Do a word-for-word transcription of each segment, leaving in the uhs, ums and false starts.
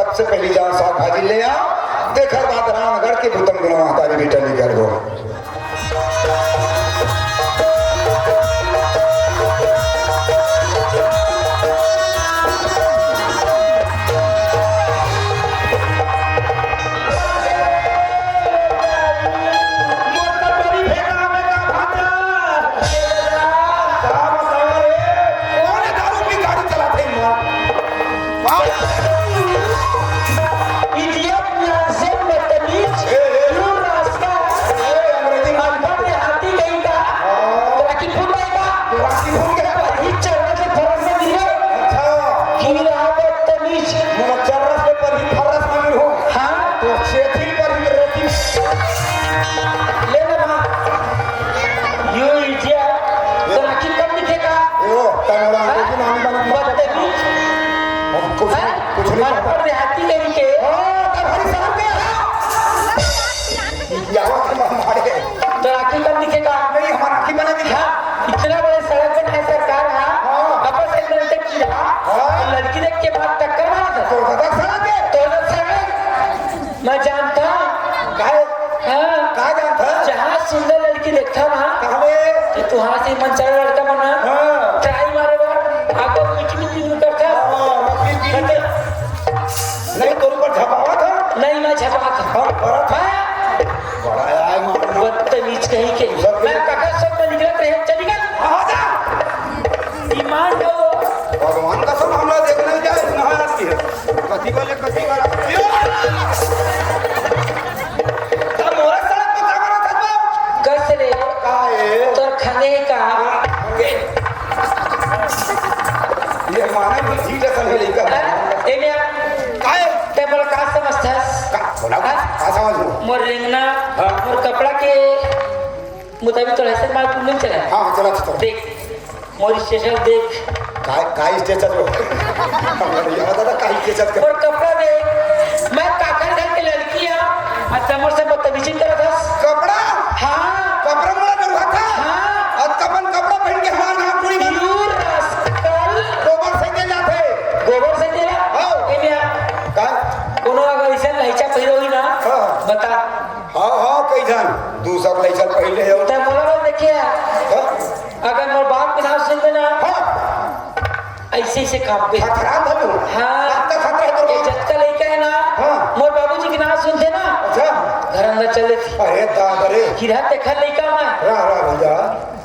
सबसे पहली जाओ साग भाजी ले आओ, तेखर बाद रामगढ़ के बुतम गुना महतारी बेटा निकल गो। Idiot, nonsense, बदतमीज, ए, ए। क्यों रास्ता? ए, अंग्रेजी में अनपढ़ देहाती कहीं का। हाँ। राखी फूट गई का? राखी फूट गई। वही चर्रा के फरस में गिरे। अच्छा। गिरा बदतमीज। मोला चर्रा से पर ही फरस में गिरो। हाँ। तो सेठी पर ही रेती। ले ना माँ। You idiot। तो राखी कब दिखेगा? यो, तंगड़ा हाँ? अंग्रेजी नाम बना। बदतमीज। हम कुछ नहीं, हाँ? कुछ नहीं पता। अनपढ़ देहाती कहीं के। हाँ, तब हरी साहब के यहाँ। ये क्या हुआ था हमारे? तो राखी कब दिखेगा? नहीं, हमारा राखी बना दिखा। हाँ, इतना बड़े सड़क बनाए सरकार, हाँ? हाँ। आपस में मिलते किया। हाँ। और लड़की देख के बात टक्कर मारा था। तो दादा सड़क है। तो ना सड़क। मैं जानता हूँ। काहे? हाँ। का जानता? जहाँ सुंदर लड़की देखता ना, कहाँ बे? तो तुहां से मन चला लड़का मन ना। हाँ। Try मारे बा, आगो मीठी मीठी यूं करता। हाँ, हाँ, फिर, फिर। नहीं, तोर ऊपर झपावा था? नहीं, मैं झपावा था। हाँ, बड़ा था। हाँ। बड़ा आय मार। बदतमीज कहीं के। बदतमीज। मैं ककर सब में निकलत रहे, चली गल। हाँ, जा। ईमान दो। भगवान कसम, हमरा देखना ही जाए, नहा आती है। कथी वाले, कथी वाला? तब मोरा सड़क पे का करत हस बा? कस रे? का है? तोर खंगे का? ये माने बुद्धि जैसा नहीं लेकर। हाँ? ए मिया, का है? ते मोला का समझथस? का? बोला, हाँ? का समझ लो? मोर रेंगना, हाँ। मोर कपड़ा के मुताबिक तो ऐसे माल तुम नहीं चला। हाँ, चला, चला। देख, मोर status देख। का, का status हो? हमरा नहीं याद आता, का status कर। मोर कपड़ा देख, मैं काकर घर के लड़की हूँ, अच्छा मोर से बदतमीजी करत हस। कपड़ा? हाँ। कपड़ा मोला डरवाथा? हाँ। अउ अपन कपड़ा पहन के हमार नाम पूरी बन- You rascal। गोबर से के जाथे? गोबर से के ला? हाँ। ए मिया। का? कोनो अगर ऐसा लइचा पहिरे होही ना, हाँ। बता। हाँ, हाँ, कई झन। दू सौ लइचा पहिरे हो। तै मोला बस देखे है। हाँ। अगर मोर बाप के नाम सुनबे ना, हाँ। ऐसे, ऐसे कांपबे। खतरा था तू? हाँ। अब तक खतरा है तोर ये बाप? जतका लइका है ना, हाँ। मोर बाबूजी के नाम सुनथे ना, अच्छा। घर अंदर चल देथे। अरे दादा रे। किरा तेखर लइका मैं। रह, रह भैया,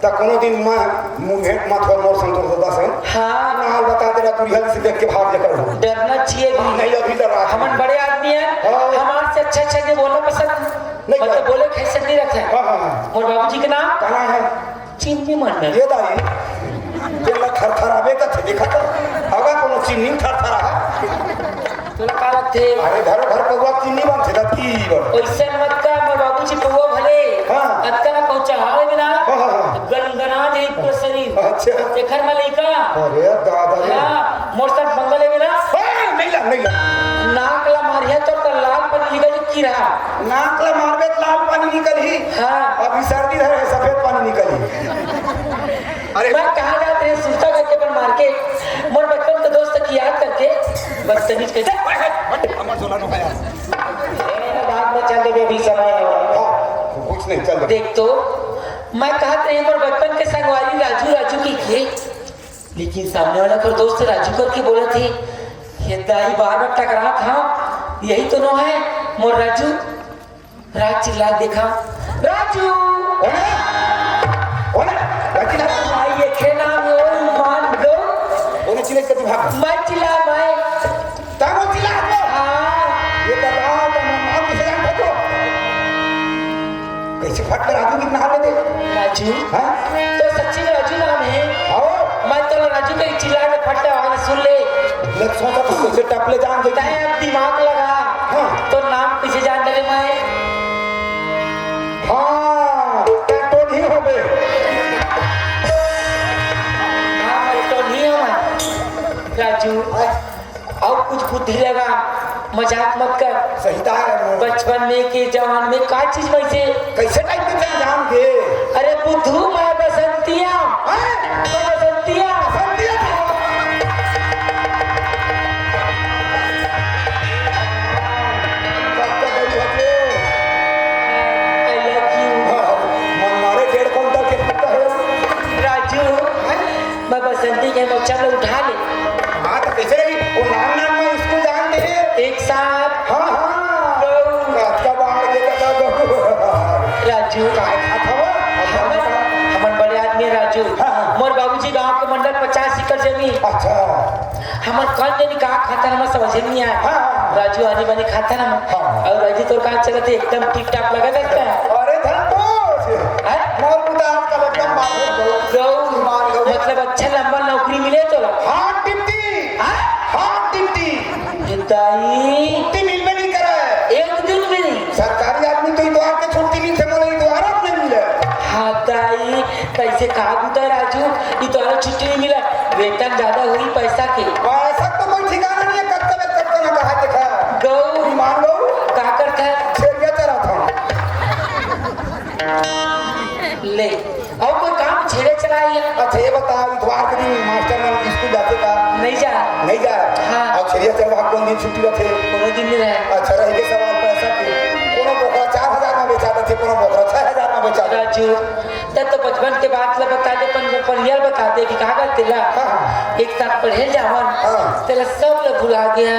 त कोनो दिन मैं मुंह भेंट मत हो मोर संतोष दादा से। हाँ। नाल बता दे रहा, तू रिहल से देख के भाग जाकर हो। डरना चाहिए भी। नहीं, अभी तो रात हमन बड़े आदमी हैं, हाँ। हमार से अच्छा, अच्छा के बोलना पसंद, नहीं मतलब, कर। बोले के हैसियत नहीं रखते हैं। हाँ, हाँ, हाँ। मोर बाबूजी के नाम? का नाम है? चिन्नी मन में। ये दाई, तेला थरथराबे त थे, देखा तो, हवा कोनो चिन्नी थरथरा है। तोला का लगथे? अरे, घरो घर पौवा चिन्नी बनथे, त की बन? ओइसन मत का, मोर बाबूजी पौवा भले, हाँ। अतका ना पहुँचा हावे बिना, हाँ, हाँ, हाँ। गनगना जाही पूरा शरीर। अच्छा। एखर में लइका। अरे, दादा रे। हाँ, मोर साथ पंगा लेबे ना। हाँ, नहीं ला, नहीं ला। नाक ला मारिया तो कर लाल पन निकल की रहा। नाक ला मारबे त लाल पानी निकलही। हाँ। अभी सर्दी धरे हे, सफेद पानी निकलही। अरे। मैं कहाँ जात रहे सुस्ता करके अपन मार के, मोर बचपन के दोस्त की याद करके, बदतमीज के। हट, हट, हट, हमार झोला नो है यार। ए, बाद में चल देबे, अभी समय है। हाँ, कुछ नहीं, चल दे। देख तो, मैं कहत रहे मोर बचपन के संगवारी राजू, राजू की के। लेकिन सामने वाला कर दोस्त राजू करके बोलत हे, ये दाई बार बार टकरात हंव, यही तो नो है मोर राजू। राज चिल्ला देखा, राजू! कोन हे? कोन हे? राज चिल्ला। भाई, ये खे नाम हे, ओ मान लो। कोन चिल्ला कति भाग? मैं चिल्ला, मैं। तब वो चिल्ला तो। हाँ। ये तो बात है, नाम किसे जानता तो? कैसे फट कर राजू कितना हाल दे? राजू? हाँ? तो सच्ची में राजू नाम है? हाँ। मैं तो राजू का ही चिल्ला के फटता हूँ, सुन ले। मैं सोचा था कैसे टपले जान दे। तय अब दिमाग लगा। हाँ। तो नाम किसे जान दे मैं? हाँ, तो नहीं हो बे। हाँ, मैं तो नहीं हूँ मैं। राजू। हाँ। अउ कुछ बुद्धि लगा, मजाक मत कर। सही तो है। बचपन में के जवान में का चीज में से? कैसे टाइप के चल जाम के? अरे बुद्धू, मैं बसंतिया। हैं? मैं बसंतिया। बसंतिया। साहब। हाँ, हाँ। गऊ। कब आ गए दादा गऊ? राजू। काहे खात हवा? हमन, हमन बड़े आदमी राजू। हाँ, हाँ। मोर बाबूजी गांव के मंडल पचास एकड़ जमीन। अच्छा। हमन कौन जनी का खाथन, हमर समझ नहीं आय। हाँ, हाँ। राजू आनी बानी खाथन हम। हाँ। अउ राजू तोर का चलत हे, एकदम टिप टाप लगत हे का? अरे धन बोझ। हैं? मोर पुता आजकल एकदम मार गऊ। गऊ। मार गऊ। मतलब अच्छा लंबा नौकरी मिले तोला? Hard duty। हाँ? Hard duty। दाई। छुट्टी मिलबे नहीं करे। एक दिन भी नहीं। सरकारी आदमी तो इतवार के छुट्टी मिलथे, मोला इतवार नहीं मिले। हाँ दाई, कैसे का बुता राजू, इतवार छुट्टी नहीं मिला, वेतन ज्यादा होही पैसा के। पैसा तो कोई ठिकाना नहीं है, कब तक, कब तक ना कहा देखा। गऊ। ईमान गऊ। का करता है? छेरिया चरात हूँ। ले, अउ कोई काम छेड़े चलाए या? अच्छा, ये बता, इतवार के दिन मास्टर मन स्कूल जाथे का? नहीं जा। नहीं जा? हाँ। अउ छेरिया चरवाहा कोन दिन छुट्टी रथे? कोनो दिन नहीं रहे। अच्छा, रह गे सवाल पैसा के। कोनो बोकरा चार हजार में बेचा देथे, कोनो बोकरा छह हजार में बेचा देथे। राजू, तब तो बचपन के बात ला बता दे, पन-, पनिया ला बता दे कि कहाँ का तेला। हाँ, हाँ। एक साथ पढ़े जावन, हाँ। तेला सब ला भुला गया।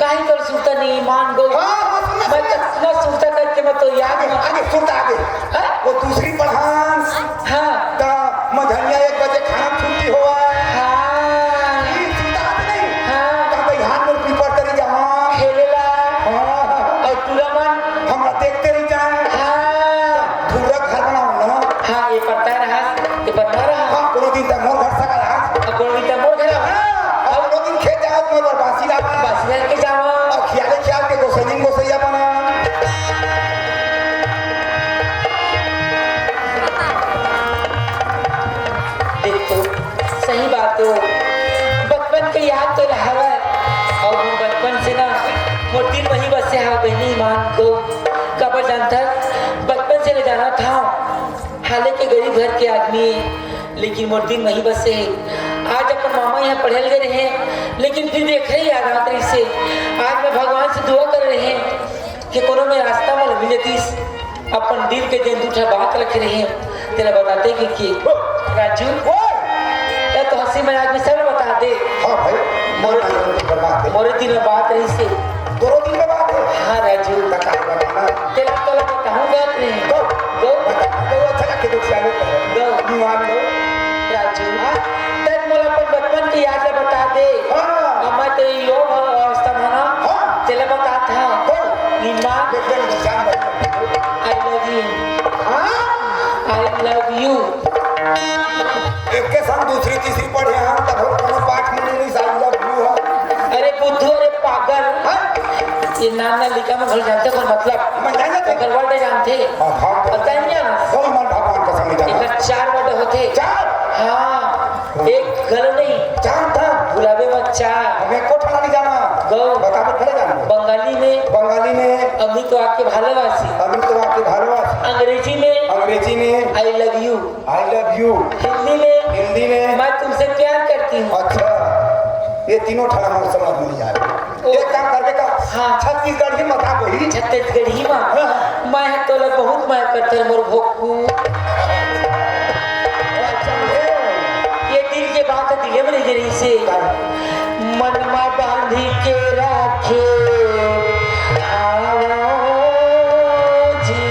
काहे तोर सुरता नहीं मान गो? हाँ, हाँ, सुन ना, मैं सुन ना। कितना सुरता करके मैं तो याद आगे, नहीं। आगे, सुरता आगे। हाँ? वो दूसरी पढ़ान। हाँ। ता मझनिया एक बजे खाना छुट्टी होवा। हाँ। ई सुरता आगे नहीं। हाँ। ता भाई हाथ में पीपर तरी जहाँ। खेलेला। हाँ। और टूरा मन। हमरा देखते रह जाए। हाँ। पूरा घर बनाओ ना। हाँ, ये पता रहा, ये पता रहा। हाँ, कोनो दिन तक मोर घर सका रहा। अब कोनो दिन तक मोर घर आवा। हाँ, अब कोनो दिन खेत जाओ, मोर बर बासी लावा। बासी लेके जावा। अब खियाले खियाल के गोसैनी गोसैया बना। देख तो, सही बात हो, बचपन के याद तो हवय, और वो बचपन से ना मोर दिल वही बसे हवय बहिनी मान गो। काबर जानथस, बचपन से ले जानत हंव, हालांकि गरीब घर के आदमी हे, लेकिन मोर दिल वही बसे हे। आज अपन मामा यहाँ पढ़े ल गे रहे, लेकिन फिर देखे याद आत रहिसे। आज मैं भगवान से दुआ कर रहे कि कोनो में रास्ता मोला मिल जतिस, अपन दिल के जेन दू ठा बात रखे रहे, तेला बताते कि, कि ओ! राजू, ओ! ये तो हंसी मजाक में सब बता दे। हाँ भाई, मोरे दिल में बात है। मोरे दिल में बात रहिसे। तोरो दिल में बात है? हाँ राजू। बता, बताना। तेला तोला बताऊंगा नहीं। गो, गो। बता, गो अच्छा लगे तो क्या होता है? गो। दीवान गो। राजू, हाँ? तब मोला अपन बचपन की याद ला बता दे। हाँ। अब मैं तो यो अवस्था में ना, हाँ। तेला बतात हंव। गो। निम्मा। एकदम जान बता। I love you। हाँ? I love you। एक के संग दूसरी तीसरी पढ़े हन, तब हम कोनो पाठ में नहीं साल लग गयो है। अरे बुद्धू, अरे पागल। हाँ? ये नाम ना लिखा में भूल जानते, पर मतलब मैं जाना थे। एकर word जानते। हाँ, हाँ। पता नहीं क्या? कोई मन भगवान का समझ जाना। एकर चार word होते। चार? हाँ। हाँ। एक गल नहीं। चार था। गुलाबे में चार। हमें को ठंडा नहीं जाना। गौ। बतावे खड़े जाना। बंगाली में। बंगाली में। अमित वाक्य भालोवासी। अमित वाक्य भालोवासी। अंग्रेजी में। अंग्रेजी में। I love you। I love you। Hindi में। हिंदी में। मैं तुमसे प्यार करती हूँ। अच्छा, ये तीनों ठन हमर समझ में नहीं आ रहे। ओ। एक काम करबे का? हाँ। छत्तीसगढ़ी में बता कोई। छत्तीसगढ़ी में? हाँ। मैं ह तोला बहुत माया करत हंव मोर भोकू। अच्छा, ये। ये दिल के बात दिले में नहीं जरी से। हाँ। मन में बांधी के राखे। आओ जी,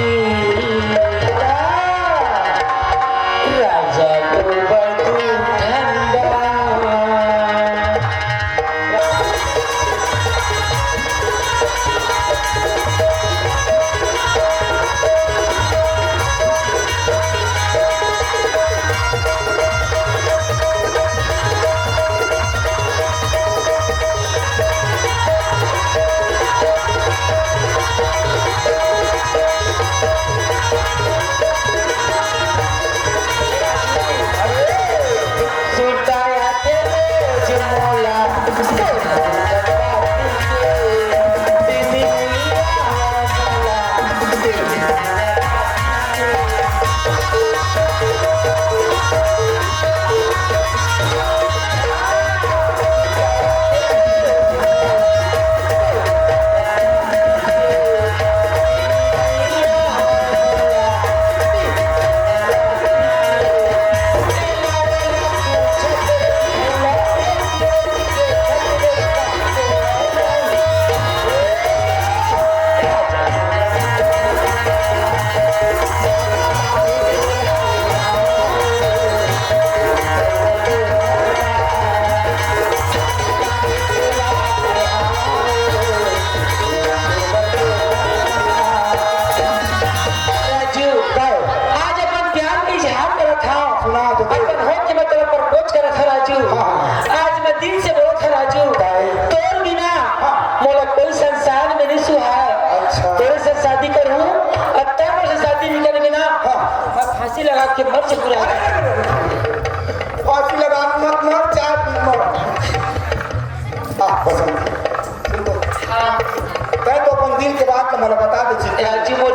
राजा को बदू ठंडा।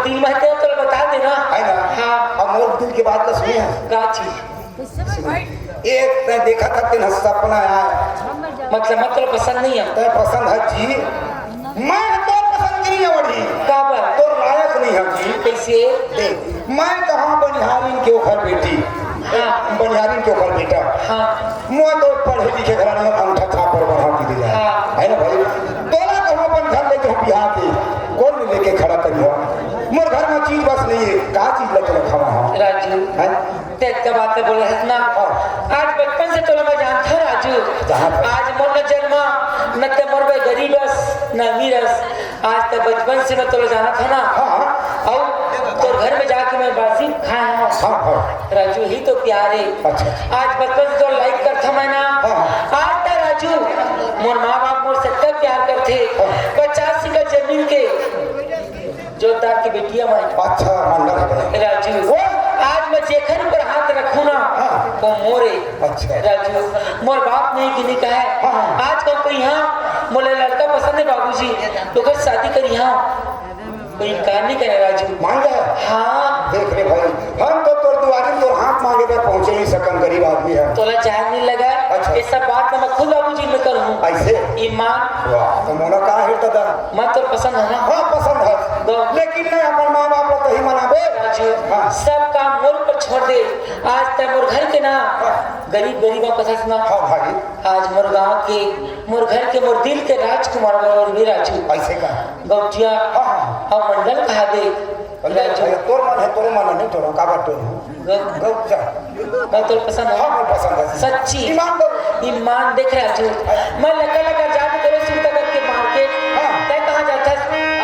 दिल में है, तोला बता देना। है ना? हाँ। अब मोर दिल के बात ला सुने हस। का चीज? एक तैं देखा था, तेन सपना आया। मतलब, मतलब पसंद नहीं है। तैं पसंद है जी। मैं तो पसंद नहीं है बड़ी। का बात? तोर लायक नहीं है जी। कैसे? देख, मैं कहाँ बनिहारिन के ओखर बेटी। हाँ। बनिहारिन के ओखर बेटा। हाँ। मैं तो पढ़े लिखे घराना में अंगूठा छाप पर बढ़ा के दे जाए। हाँ। है ना भाई? तोला कहूँ अपन घर लेके हम बिहार के, कौन लेके खड़ा करियो? मोर घर में चीज बस नहीं है, का चीज लेके रखा हुआ है? राजू, हैं? ते एक बात बोला है ना। हाँ। आज बचपन से तोला मैं जानता हूँ राजू। जानत हूँ। आज मोर न जन्मा, न ते मोर भाई गरीब अस, न अमीर अस। आज तक बचपन से मैं तोला जानत हूँ ना। हाँ, हाँ। और तोर घर में जाके मैं बासी खाए हूँ। हाँ, हाँ। राजू ही तो प्यार है। अच्छा। आज बचपन से तोला लाइक करता मैं ना। हाँ, हाँ। आज तक राजू, मोर माँ बाप मोर से इतना प्यार करते। हाँ। पचास एकड़ जमीन के जोतदार की बेटिया मैं। अच्छा, मंडल है। राजू, वो? आज मैं जेखर ऊपर हाथ रखूँ ना, हाँ। वो मोरे। अच्छा। राजू, मोर बाप नहीं कि नहीं कहे। हाँ, हाँ। आज को कोई यहाँ मोला लड़का पसंद है बाबूजी, तो ओकर शादी करिहा। कोई इनकार नहीं करे राजू। मान गया? हाँ। देख रे भाई, हम तो तोर दुआरी तोर हाथ मांगे बर पहुंचे नहीं सकन, गरीब आदमी है। तोला जान नहीं लगा? अच्छा। ये सब बात ना मैं खुद बाबूजी में करूँ। ऐसे? ईमान। वाह, तो मोला का है दादा? मैं तो पसंद है ना? हाँ, पसंद है। दो। लेकिन मैं अपन माँ बाप ला तही मनाबे। राजू, हाँ। सब काम मोर ऊपर छोड़ दे। आज तक मोर घर के ना, हाँ। गरीब गरीबा कथा सुना। हाँ भाई। आज मोर गांव के, मोर घर के, मोर दिल के राजकुमार मोर भी राजू। ऐसे का? गौटिया हाँ, हाँ। और मंडल कहा दे। अरे राजू। भैया, तोर मन है, तोर मन नहीं, तोर काबर तोर हूँ। गौ-, गौ-, जा। मैं तोर पसंद है? हाँ, मैं पसंद है। सच्ची? ईमान दो। ईमान देख राजू। हाँ। मैं लगा लगा जात करे सुनता करके मार के। हाँ। तै कहाँ जाता?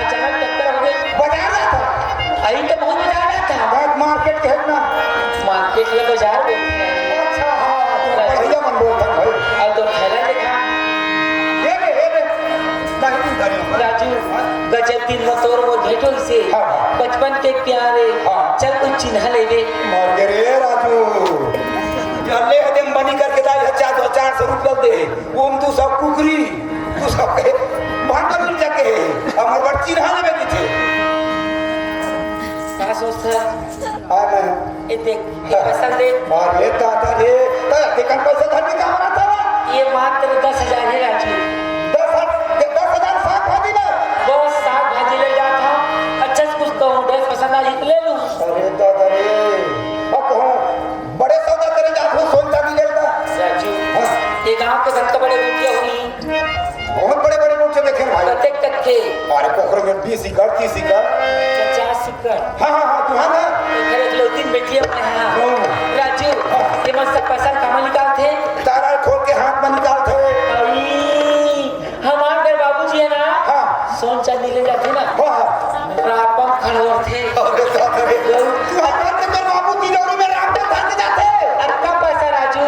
अचानक चक्कर हो गए। बाजार जाता। अही तो बहुत बाजार जाता। मैं मार्केट के है ना। मार्केट ले बाजार बोलते हैं। अच्छा, हाँ, तो भैया मन बोलता है भाई। और तो थैला देखा। ये ले, ये ले। नहीं, नहीं, नहीं। राजू, गजब दिन में तोर मोर भेंट होइसे। हाँ। बचपन के प्यारे। हाँ। चल कुछ चिन्हा ले ले। मर गे रे राजू। जो ले हदे बनी करके लाई, चार सौ, चार सौ रुपया दे। वो हम तू सब कुकरी, तू सब के भांडा मिल जाके है। हमर बड़ चिन्हा लेवे के थे। का सोचता? हाँ, मैं। ये देख, ये पैसा ले। अरे दादा रे, त देखन पैसा धर के का बना था? ये मात्र दस हजार है राजू। दस हजार, दस हजार साग भाजी ना? बस साग भाजी ले जाता हूँ। अच्छा से कुछ कहूँ, ड्रेस पसंद आ जाए तो ले लूँ। अरे दादा रे, अब कहूँ बड़े सौदा करे जात हो, सोन चांदी लेता। राजू, हाँ। ये गांव के सबसे बड़े मुखिया हुई। बहुत बड़े बड़े नोट से देखे भाई। कतेक तक के? अरे कोखरो में बीस एकड़, तीस एकड़। पचास एकड़। हाँ, हाँ, हाँ, तू हाँ ना। घर एक लौतिन बेटी है अपने हाँ। हाँ। राजू, हाँ। ये मन सब पैसा कामा निकालथे? तारा खोल के हाथ में निकालथे। अई, हमार घर बाबूजी है ना? हाँ। सोन चांदी ले जाथे ना? हाँ, हाँ। रापम खड़ोरथे। अरे बाप रे। तू हमार घर बाबू तिजोरी में रापम धर के जाथे? अतना पैसा राजू,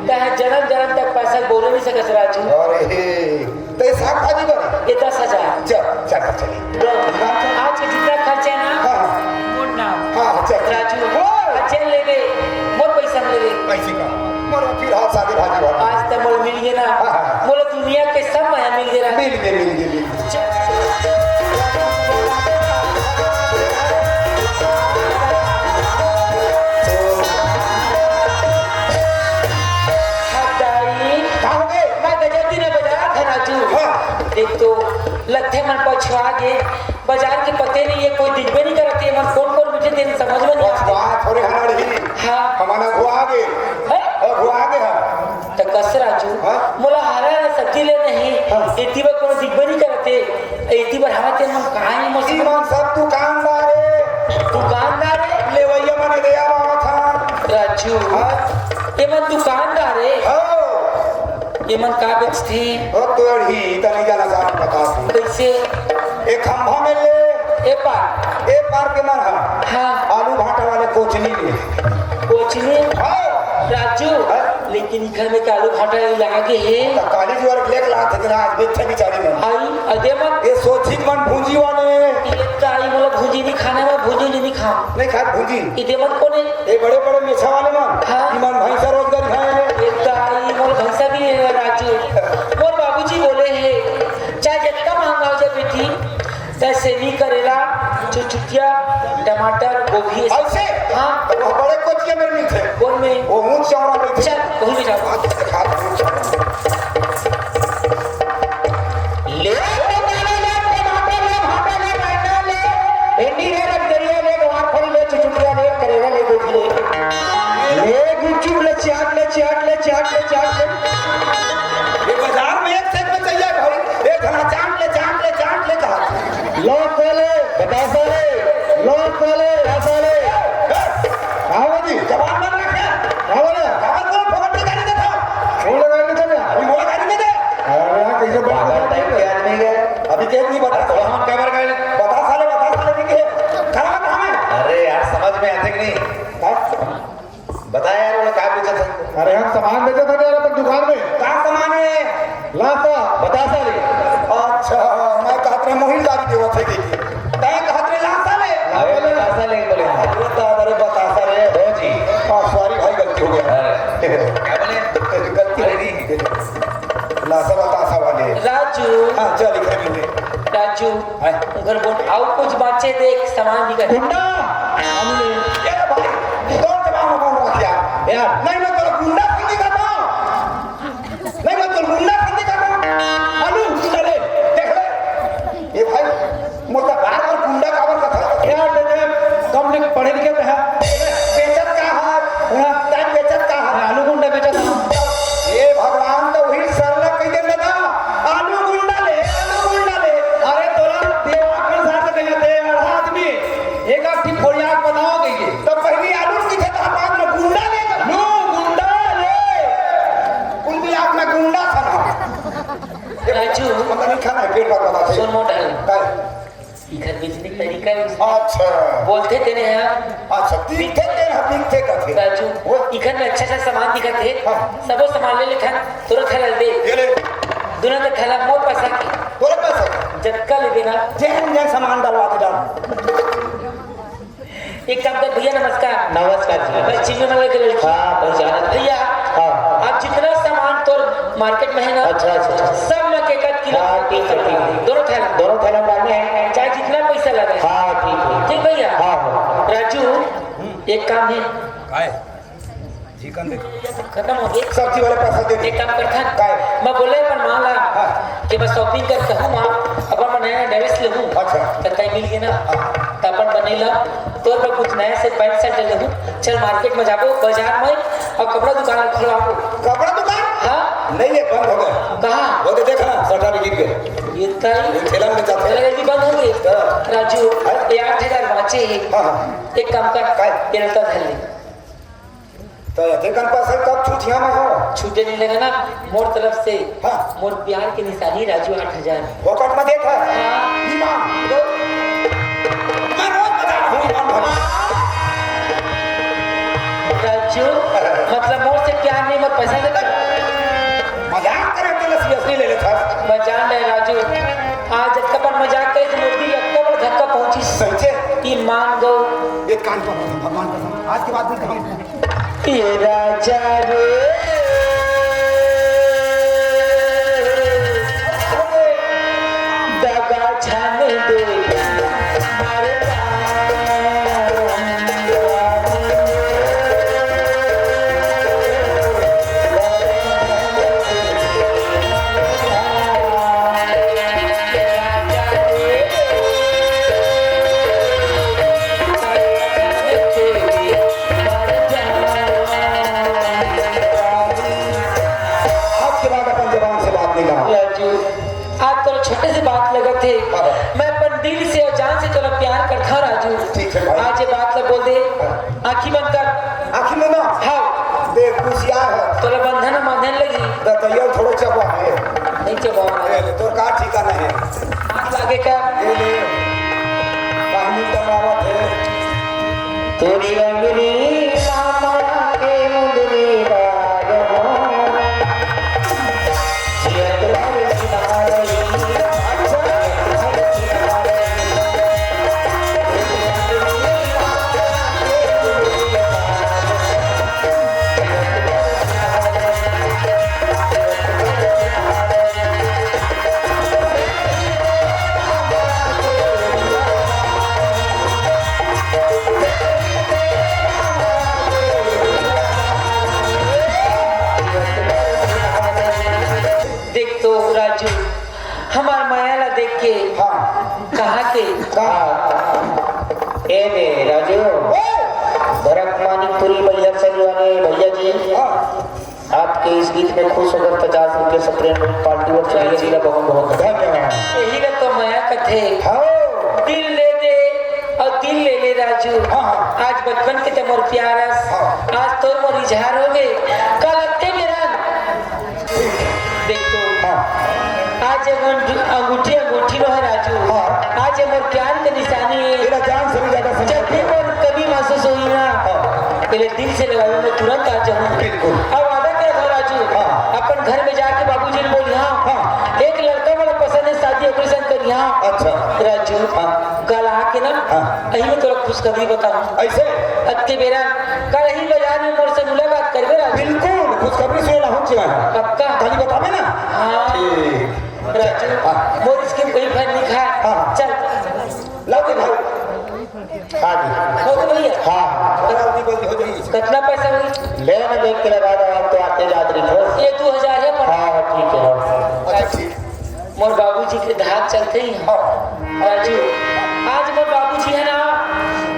तैं जन्म जन्म तक पैसा बोले नहीं सकत राजू। अरे, तो ये साग भाजी बर? ये दस हजार। चल, चल, चल। लो, आज के जितना खर्चा है ना, हाँ, हाँ। मोर नाम। हाँ, हाँ, चल। राजू, हाँ। चल ले बे, मोर पैसा ले बे। ऐसे का? मोर फिर हाथ सागे भाजी वाला। आज तो मोर मिल गए ना। हाँ, हाँ, हाँ। मोर दुनिया के सब माया मिल गए राजू। मिल गए, मिल गए, मिल गए। हटाई। का हो गए? मैं गजब दिन बजारा था राजू। हाँ। एक तो लत्थे मन पछुआ गे, बाजार के पते नहीं है, कोई दिखबे नहीं करते, मन कौन कौन मुझे दिन समझ में नहीं आते। पछुआ थोड़े हन अड़ही। हाँ। हमन अघुआ गे। हैं? अघुआ गे हम। त कस राजू, हाँ? मोला हरा हरा सब्जी ले नहीं, हाँ। एती बर कोनो दिखबे नहीं करते, एती बर हवा ते मन कहाँ ही मौसम। ई मन सब दुकानदार है। दुकानदार है? लेवैया मन दे आवा था। राजू, हाँ? ये मन दुकानदार है? हाँ। ये मन का बेचते? ओ तोड़ी, इतना नहीं जाना जात बता तू। कैसे? एक खंभा में ले। ए पार। ए पार के मन हा। हाँ। आलू भाटा वाले कोचनी में। कोचनी? हाँ। राजू, हाँ? लेकिन इखर में के आलू भाटा ही लागे हे। तो काली जी वाले लेके लाते कि आज बेचे बेचारी मन। आई, अदे मन। ये सोची मन भूंजी वाले। ये तो आई, मतलब भूंजी नहीं खाना, मैं भूंजी नहीं खा। नहीं खात भूंजी। इदे मन कोने? ये बड़े बड़े मेछा वाले मन। हाँ। इमन भैंसा रोजगार खाए हैं। ये तो आई, मोर भैंसा भी है राजू। मोर बाबूजी बोले हैं, चाहे जितना महंगा हो जाए बेटी, त सेमी, करेला, चुचुटिया, टमाटर, गोभी। अइसे? हाँ। त वो बड़े कोचिया में मिलथे। कौन में? वो ऊंच चौड़ा मिलथे। चल, वही में जाओ। हाँ, तो दिखा दो, ऊंच चौड़ा। ले, टमाटर ले, भाटा ले, बैगन ले, भिंडी ले, रमकरिया ले, गवारफली ले, चुचुटिया ले, करेला ले, गोभी ले। ले, गुपचुप ले, चाट ले, चाट ले, चाट ले, चाट ले। ये बाजार में एक सेट में चाहिए भाई। ए, धना चाट ले, चाट ले, चाट ले कहा। लौंग खा ले, बतासा ले, लौंग खा ले, बतासा ले। ए, का हो जी? जवान मन रखे। का बोले? जवान को फोकट में गाड़ी देता। कौन लगा नहीं था? अभी मोला गाड़ी दे दे। अरे यार, कैसे बात पागल टाइप के आदमी है। अभी के नहीं बता। तो हम कैमरा का बतासा ले, बतासा ले नहीं है। कहाँ, कहाँ है? अरे यार, समझ में आते कि नहीं? हाँ? बता यार, वो का बेचत हे? अरे, हम सामान बेचत हे यार, अपन दुकान में। का सामान हे? लासा, बतासा ले। अच्छा, मैं कहत रहे मोहिल दारी देवत हे, देखी। तैं कहत रहे लासा ले। अरे, बतासा ले बोले। अरे, बता, अरे, बतासा ले। हो जी। हाँ, सॉरी भाई, गलती हो गया। अरे, क्या बोले? गलती हो गई। लासा बतासा वाले। राजू। हाँ, चल, इधर भी दे। राजू। हाँ। उधर बोल, अउ कुछ बाचे देख, सामान दिखा। गुंडा। ये भाई, तोर जवाब में कौन रखिया? यार। नहीं, मैं तोर गुंडा संग दिखाता हूँ। नहीं, मैं तोर गुंडा संग दिखाता हूँ। आलू, गुंडा ले, देख ले। ये भाई, मोटा बार बार गुंडा काबर कथा? यार, तेरे कम लिख, पढ़े लिखे तो है। बेचत का है? हाँ। तैं बेचत का है? आलू गुंडा बेचत है। हे भगवान, त उही सरला कहि दे दादा, आलू गुंडा ले, आलू गुंडा ले। अरे तोला दिमाग के साथ कहे थे यार, आदमी एक आध ठीक खोलिया बताओ कहिए। त पहिली आलू किथे त बाद में गुंडा ले। लो गुंडा ले। कुल मिला के मैं गुंडा था ना। राजू। मतलब नहीं खाना है, पेट भर बता। सुन मोटा। काय? इखर बेचने के तरीका हे। अच्छा। बोलथे तेने ह। अच्छा, दिखथे तेने ह, बिकथे कथे। राजू, वो इखर में अच्छा अच्छा सामान दिखत हे। हाँ। सबो सामान ले लेथन, तोर थैला दे। ये ले। दूनों के थैला मोर पैसा के। तोर पैसा के? जतका लेबे ना। जेन जेन सामान डलवा दे डाल। एक काम कर भैया, नमस्कार। नमस्कार जी। मैं चिन्मय नगर के लड़की। हाँ, पहचाना। भैया, हाँ। आप जितना सामान तोर मार्केट में है ना, अच्छा, अच्छा, अच्छा। सब मैं के कट किलो हाँ, ठीक है, ठीक है। दोनों थैला। दोनों थैला डालने हैं। चाहे जितना पैसा लगे। हाँ, ठीक है। ठीक भैया? हाँ, हाँ। राजू, एक काम है। काय? चिकन दे। खत्म हो गए। सब्जी वाले पैसा दे दे। एक काम करथन। काय? मैं बोले अपन माँ ला हाँ। कि मैं shopping कर कहूँ माँ, अपन मैं नया dress लेहूँ। अच्छा। त तय मिल गए ना। हाँ। त अपन बने ला, तोर बर कुछ नया से पैंट शर्ट लेहूँ। चल मार्केट में जाबो, बाजार में, अउ कपड़ा दुकान खोलवाबो। कपड़ा दुकान? हाँ। नहीं, ये बंद हो गया। कहाँ? वो तो देखा ना, शटर गिर गए। ये तय? ये ठेला में बेचा था। चला, ये भी बंद हो गए। हाँ। राजू, हाँ? ये आठ हजार बाचे हे। हाँ, हाँ। एक काम कर, काय? ये रद्दा धर ले। त एते कन पैसा कब छूटिया में हो? छूटे नहीं लगा ना, मोर तरफ से। हाँ। मोर प्यार के निशानी राजू आठ हजार। फोकट में देत है? हाँ। ईमान। तो मैं रोज बता रहा हूँ ईमान भगवान। राजू, मतलब मोर से प्यार नहीं, मोर पैसा से प्यार। मजाक करे, तेला seriously ले लेथस। मैं जान रहे राजू, आज जब अपन मजाक करे तो मोर दिल अतना बड़ धक्का पहुंची। सच्चे? ईमान गो। ये कान पर भगवान कसम, आज के बाद नहीं कहूँ। ए राजा रे, दगा छाने दे, मरता। आज के बाद अपन जबान से बात नहीं करना। राजू, आज तोला छोटे से बात लगत हे। हाँ। मैं अपन दिल से अउ जान से तोला प्यार करथंव राजू। ठीक है भाई। आज ये बात ला बोल दे। हाँ। आँखी बंद कर। आँखी बंद कर? हाँ। देख, कुसियार है। तोला बंधन बांधन लगी। दतैया थोड़ा चबा है। नहीं चबा। ए, तोर का ठिकाना है? हाथ लागे का? ये ले। पानी टंगावत है। तोरी रंगनी मामा के मुंदरी बाग हो। कहाँ के? का? ए दे राजू, भरत मानिकपुरी बलिया से वाले भैया जी, आपके इस गीत में खुश होकर पचास रुपए से प्रेम पार्टी और चाहिए जी का बहुत बहुत धन्यवाद। यही ला तो मया कथे। हाँ। दिल ले दे और दिल ले ले राजू। हाँ, हाँ। आज बचपन के ते मोर प्यार अस, हाँ। आज तोर मोर इजहार हो गए। कल अत्ते बेरा देख तो। हाँ। आज अंगूठी, अंगूठी, अंगूठी नो है राजू। हाँ। आज ये मोर प्यार के निशानी है। तेरा जान से भी ज्यादा समझ जब भी मोर कमी महसूस होई ना, हाँ। पहले दिल से लगावे, मैं तुरंत आ जाऊँ। बिल्कुल। अब वादा करत हो राजू, हाँ। अपन घर में जाके बाबूजी ने बोली, हाँ, हाँ। एक लड़का बड़ा पसंद है, शादी ओकरे संग करी, हाँ। अच्छा। राजू, हाँ। कल आके ना, हाँ। यही में तोरा खुशखबरी बताऊँ। ऐसे? अत्ते बेरा, कल ही बाजार में मोर से मुलाकात करबे राजू। बिल्कुल, खुशखबरी सुने ला हम चिल्ला। पक्का? कल ही बताबे ना? हाँ। ठीक। राजू, हाँ। मोर इसके कोई फल नहीं खाए। हाँ। चल। लाओ दे भाई। हाँ जी। हो गए भैया? हाँ। जल्दी, जल्दी हो जाइए। कितना पैसा हुई? ले ना देख के लगा दो, आप तो आते जात रही हो। ये दो हजार है पर हाँ, ठीक है, हाँ। अच्छा, ठीक। मोर बाबूजी के धाक चलते ही हैं। हाँ। राजू, आज मोर बाबूजी है ना,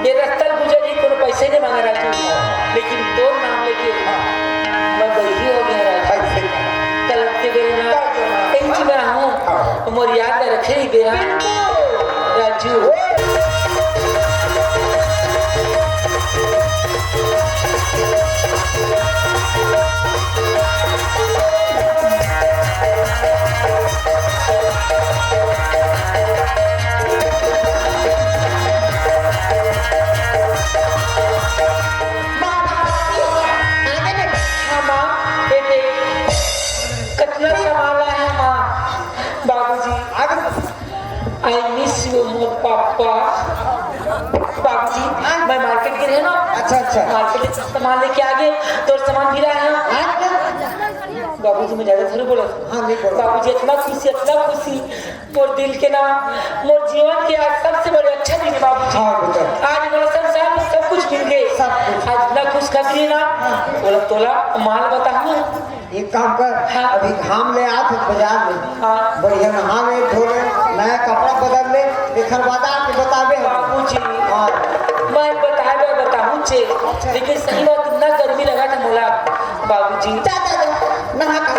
ये रास्ता गुजर ही कोनो पैसे नहीं मांगा राजू, लेकिन तोर नाम लेके मैं बही हो गया राजू। ऐसे। कल के बेरे ना, कहीं चुना हूँ, हाँ। मोर याद रखे ही बेरा। राजू। हाँ, माँ, ये देख, कितना सामान लाए हैं, माँ। बाबूजी, I miss you, Mor papa. बाबूजी, मैं मार्केट गे रहेंव ना। अच्छा, अच्छा। मार्केट से सामान लेके आ गे, तोर सामान भी लाए हैं। हाँ? बाबूजी, मैं ज्यादा थोड़ी बोला। हाँ, नहीं बोला। बाबूजी, इतना खुशी, इतना खुशी। मोर दिल के ना, मोर जीवन के आज सबसे बड़े अच्छा दिन है बाबूजी। हाँ, बेटा। आज मोर संसार में सब कुछ मिल गए। सब कुछ। आज इतना खुशखबरी है ना, हाँ। बोला तोला माल बताऊँ। एक काम कर, हाँ। अभी घाम ले आ, फिर बाजार में। हाँ। बढ़िया नहा ले, धो ले, नया कपड़ा बदल ले, एकर बाद आके बताबे हम। बाबूजी, हाँ। मैं बताबे बताहूँ चे, अच्छा। लेकिन सही बात, इतना गर्मी लगा था मोला, बाबूजी। जा, जा, जा, नहा का,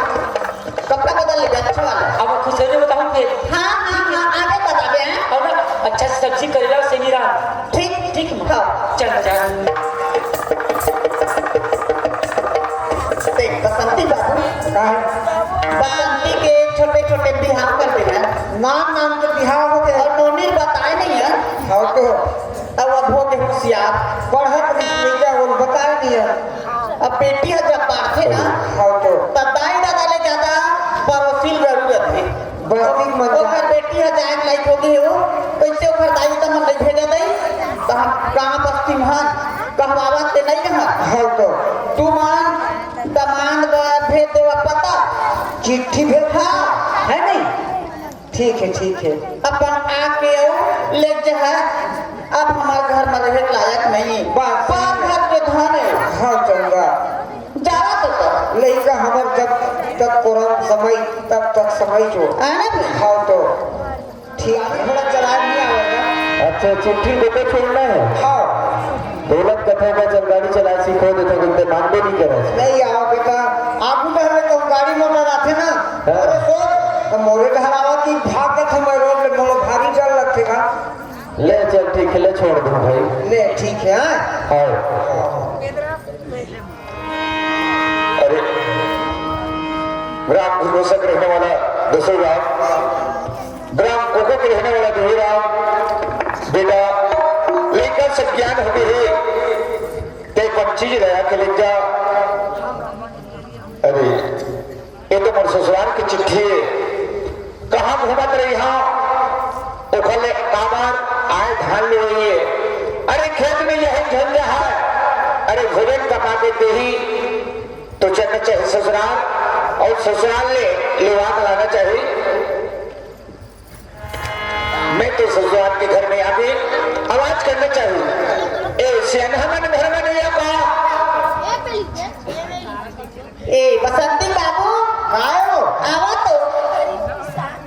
कपड़ा बदल ले, अच्छा वाला। अब खुशखबरी बताहूँ फिर। हाँ, हाँ, हाँ, आगे बताबे, हैं? और ना, अच्छा से सब्जी करेला, सेमी रात। ठीक, ठीक, हाँ। चल, जा। देख, बसंती बाबू। का है? बसंती के छोटे-छोटे बिहाव कर देना। नाम नाम के बिहाव होथे। और नोनी बताए नहीं है। हाँ तो। तब अब हो के होशियार। पढ़त रहिस लइका, वो बताए नहीं है। अब बेटी ह जब बाढ़थे ना, हाँ तो। तब दाई ददा ले ज्यादा परोसी ल जरूरत है। बस्ती मन ओकर बेटी ह जाए के लायक हो गे हो, कइसे ओकर दाई त मन नइ भेजा दई? त हम कहाँ बस्ती मन कहवावत ते नइ रहन। हाँ तो। तुमन दमांद बर भेज देवा पता। चिट्ठी भेज। हाँ। है नहीं? ठीक है, ठीक है। अपन आके अउ ले जहा, अब हमार घर में रहे लायक नहीं। बस। पर घर के धन है। हाँ, चंगा। जावा तो, तो। लइका हमर जब तक कोरोना समय, तब तक समय जो। है ना भाई? हाँ तो। ठीक है, थोड़ा चला नहीं आवेगा। अच्छा, चिट्ठी को तो छोड़ना है। हाँ। दौलत कथा का जब गाड़ी चला सीखो तो तो बोलते मानबे नहीं करे। नहीं आओ बेटा, आगू घर में तो गाड़ी मोटर आथे ना। हाँ। अरे सोच, तो मोरे घर आवा कि भाग के मैं रोड में मोरो भारी डर लगथे का। ले चल ठीक है, ले छोड़ दूं भाई। ले ठीक है, हाँ? हाँ। अरे, ग्राम घुनोसक रहने वाला दसो राम, ग्राम कोको के रहने वाला दुहे राम, बेटा, लेकर सब ज्ञान हमें है, ते पंची रहा के ले जा। अरे, ये तो मोर ससुराल की चिट्ठी है। कहाँ घूमत रही हाँ? ओखर ले काबर आए धान लुवइए। अरे, खेत में यही झंझा है। अरे, भोजन कमा के देही तो चलना चाहिए ससुराल, और ससुराल ले लुवा के लाना चाहिए। मैं तो ससुराल के घर में आके आवाज करना चाहिए, "ए, सियान हमन घर में नहीं आ का?" ए, बसंती बाबू, आयो। आवा तो।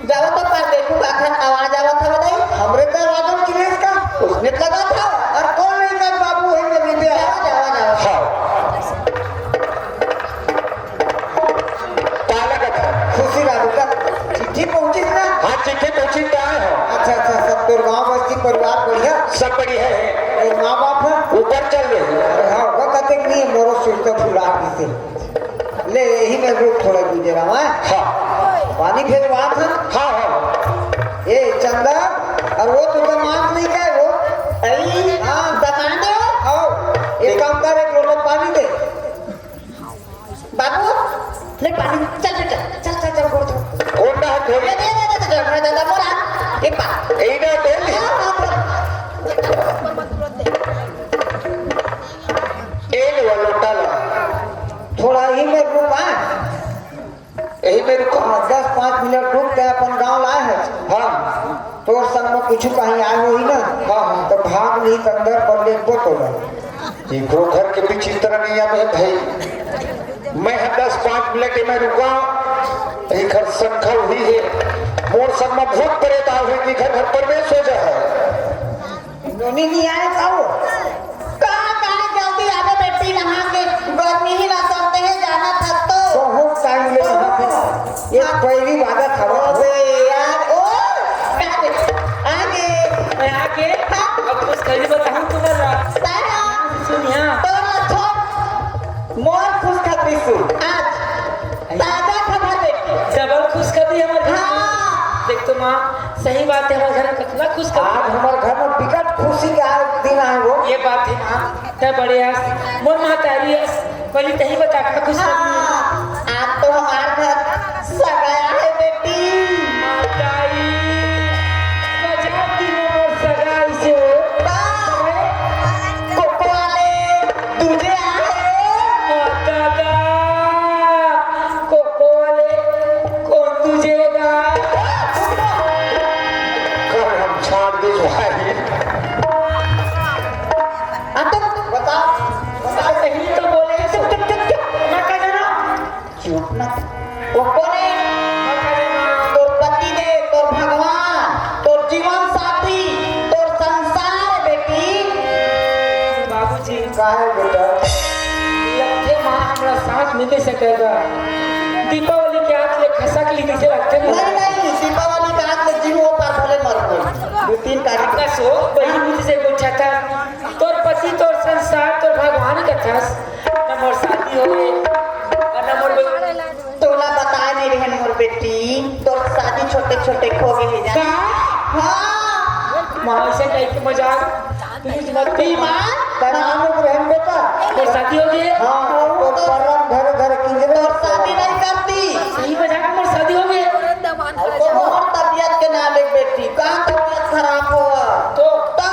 जावा तो पर देखू, आखर आवाज आवत हवे नहीं? बेटा राजन किलेश का उसने लगा था। और कौन नहीं कर बाबू है मेरे बेटा? जावा, जावा, जावा। हाँ। काला का था। खुशी राजू का चिट्ठी पहुंची ना? हाँ, चिट्ठी पहुंची, क्या है? अच्छा, अच्छा, सब तोर गांव बस्ती परिवार बढ़िया? सब बढ़िया है। और माँ बाप है? ऊपर चल रहे हैं। अरे हाँ, वो कहते कि नहीं, मोरो सुरता फुला से। ले, यही में रुक थोड़ा गुजरा, हाँ? हाँ। पानी भेजवा था? हाँ, हाँ। ए, चंदा, और वो तो दामाद नहीं का है वो? अरे, हाँ, दामाद है वो? आओ, एक काम कर, एक लोटा पानी दे। बाबू, ले पानी, चल बेटा, चल, चल, चल, गोड़ धो। कोंडा है थोड़ी। ले, ले, ले, ले, ले, ले, ले, ले, मोरा, एक बार। यही ना, दे ले। हाँ, हाँ, हाँ। ए ले, वो लोटा ला। थोड़ा ही में रुक, हाँ। यही में रुको। हाँ, दस पाँच मिनट रुक के अपन गांव लाए हैं। हाँ। तोर संग में कुछ कहीं आए होही ना, हाँ, हाँ। तो भाग नहीं, तो अंदर पर ले बोतल। इनको घर के विचित्र नियम है भाई। मैं ह दस पाँच मिनट में रुका, इखर संखा हुई है। मोर संग में भूत प्रेत आवे, इखर घर प्रवेश हो जा है। नोनी नहीं आए का वो? कहाँ, कहाँ जल्दी आवे बेटी, नहा के गर्मी ही ना करते हैं, जाना था तो। बहुत टाइम ले रहा था। ये पहली बात है, खबर हो। अबे यार, ओ, आगे, आगे। मैं आगे। हाँ। अब कुछ खैरी बताऊँ तुम्हारा। तारा। सुनिया। तोरा छोड़। मोर खुश खबरी सुन। आज ताजा खबर बेटी। डबल खुशखबरी हमारे घर में। हाँ। देख तो माँ, सही बात है, हमारे घर में कितना खुशखबरी। आज हमारे घर में बिकट खुशी का दिन आए वो। ये बात है माँ, तय बड़े आस, मोर महतारी आस, पहले तही बता का खुशखबरी। हाँ, आज तो हमारे घर सगाई है बेटी। महतारी, गजब दिन है मोर सगाई से। वाह। कोको वाले दूजे आए। आ दादा, कोको वाले कौन दूजे गा? कर हम छाड़ दे भाई। आ तो बता, बता, सही तो बोले। चुप, चुप, चुप, चुप। मैं कह देना। चुप ना। वो कौन है? तोर पति देव, तोर भगवान, तोर जीवन साथी, तोर संसार, बेटी। बाबूजी। का है बेटा? लगथे माँ हमरा साथ मिल सकेगा। दीपावली के आत ले खसक ली जैसे लगथे ना। नहीं, नहीं, दीपावली के आत ले जीव ओ पार भले मर गए। दो तीन तारीख। का सो, बड़ी मुझे से पूछा था। तोर पति, तोर संसार, तोर भगवान कथस। न मोर शादी होए, और न मोर बे- तोला बताए नहीं रहन मोर बेटी, तोर शादी छोटे छोटे खो गए हे जान। का? हाँ। माँ, ऐसे टाइप के मजाक, please मत कर। बीमार? तनाव में रहन बेटा। मोर शादी हो गई? हाँ, तोर परम घर घर किंजरे। तोर शादी नहीं करती। सही मजाक में मोर शादी हो गई? मोर तबियत के ना ले बेटी, का तबियत खराब हो? तो? ता?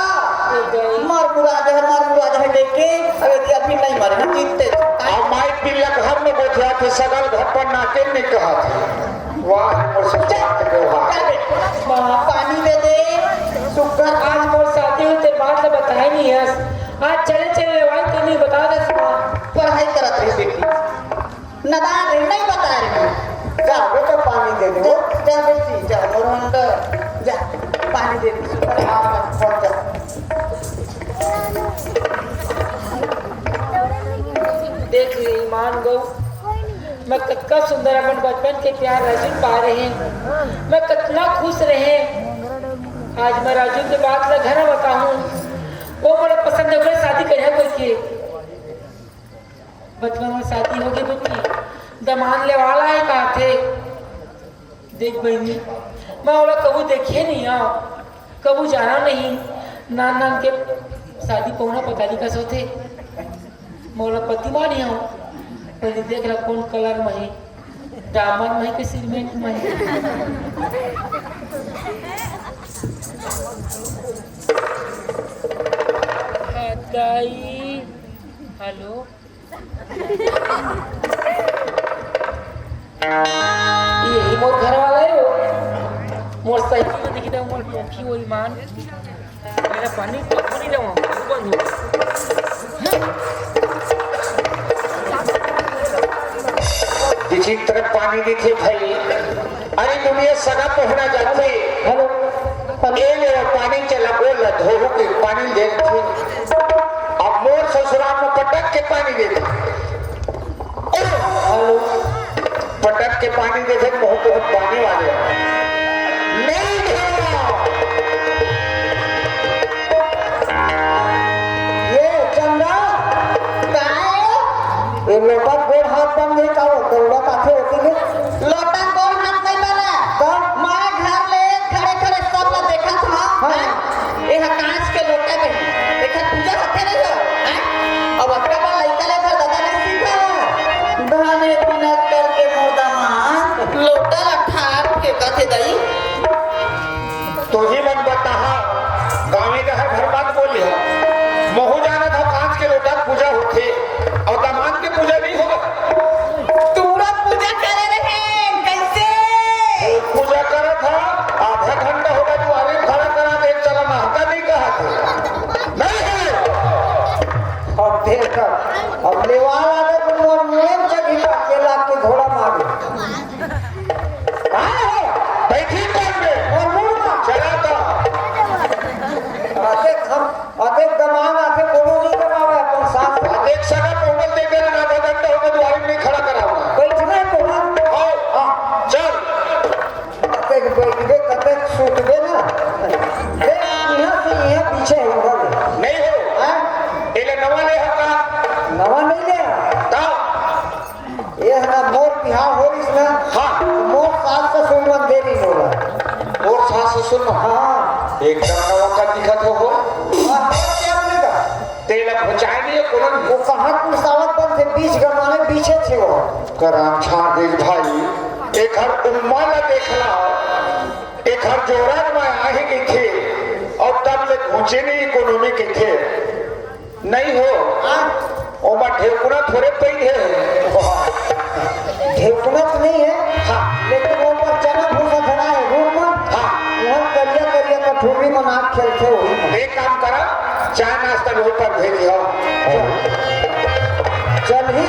ए गई। मर मुराद है, मर मुराद है देख के, अब यदि अभी नहीं मरे, हम जीतते थे। अब माई पिल्ला घर में बैठा थे, सगल घर पर नाके नहीं कहा थे। वाह, मोर ससुर के व्यवहार। चल बेटी, माँ, पानी दे दे, सुगर। आज मोर शादी हो, तेरे बात तो बताए नहीं है। आज चले चले भाई, तू नहीं बता दे सुना। पढ़ाई करत रही बेटी। नदान रही, नहीं बता रही। जा बेटा, पानी दे दे। जा, जा बेटी, जा, मोर अंदर, जा, पानी दे दे। अरे, हाँ, हाँ, जा। देख ले, ईमान गऊ, मैं कतका सुंदर अपन बचपन के प्यार राजू पा रहे हैं। मैं कितना खुश रहे। आज मैं राजू के बात ला घर बताऊं, वो बड़ा पसंद है, शादी करे कोई के। बचपन में शादी होगे बेटी, दमान ले वाला है कहाथे। देख बहिनी, मैं ओला कभू देखे नहीं हव, कभू जाना नहीं। नान नान के शादी पहुना पता नहीं कस होथे। मैं ओला पति माने हव, पहले देख ला कौन colour में है, डामर में है कि सीमेंट में है। आ, दाई, hello। यही मोर घर वाला है वो। मोर साइकिल में देखी था, मोर टोपी वो ईमान। मेरा पानी तो नहीं लेवा, बंद हो। किसी तरह पानी नहीं थे भाई। अरे दुनिया सगा पहुना जाते। Hello। ए ले पानी चला बोल ला, धोहू के पानी दे दे। अब मोर ससुराल में पटक के पानी दे दे। हेलो। पटक के पानी दे दे, बहुत, बहुत पानी वाले। नहीं धोवा। ये चंदा। काय? ये लोटा गोड़ हाथ बन गई का वो? दौड़ा काथे होती ने? लोटा गोड़ हाथ नहीं बना। तब? मैं घर ले खड़े खड़े सब ला देखत हंव। हाँ। हैं? ये ह कांच के लोटा में। एकर पूजा होथे नहीं हो? हैं? अब अतका बड़ लइका ले घर दादा नहीं सीखा। धाने बिना कल के मोर दामाद लोटा ला ठार फेंकत हे दाई। तुही मन बताहा, गाँवे डहर भर बात बोली हो। महू जानत हव कांच के लोटा के पूजा होथे, अउ दामाद के पूजा नहीं होवत। तूरा पूजा करे रहे, कैसे? पूजा करत हा, आधा घंटा होगा दुआरे में खड़ा करा दे, चला नहका नहीं कहा थे। नहीं है। अब देख, अब लेवा लागे तो मोर मुंह में चढ़ी का, के लाग के घोड़ा मारे। कहाँ हो? बैठी कौन में? और मुड़ मा। चला तो। अतेक हम, अतेक दमान आथे, कोनो नहीं दबावे अपन साथ। अतेक सगा पोंगल देके ना, आधा घंटा होगा दुआरे में खड़ा करा हुआ। बैठना है कोना? आओ। हाँ। चल। अतेक बैठबे, कतेक सुतबे ना। ए, यहाँ से यहाँ पीछे है, उधर है। नहीं हो। हाँ? एले नवा ले हो का? नवा नहीं ले। तब? ये है ना, मोर बिहाव हो रहिस ना। हाँ। मोर सास ससुर मन दे रहिस मोला। मोर सास ससुर मन? हाँ। एकदम नवा का दिखत हो वो। हाँ, क्या बोलेगा? तेला घुचाए नहीं है कोनो। वो कहाँ कुर्सावत बन थे, बीच गमाने पीछे थे वो। कराम छाड़ दे भाई, एक हर उम्मा ला देख ला, एक हर जोरा में आहे के थे, और तब ले घुचे नहीं कोनो में के थे। नहीं हो। हाँ। ओमा ढेकुना थोरे पई हे। ढेकुना तो नहीं है, हाँ। लेकिन वो पर चना भूसा धरा है, रूम में। हाँ। वहाँ करिया करिया कठोरी में नाक खेलते हो। एक काम करा, चाय नाश्ता रोड पर भेज दिया। चल ही।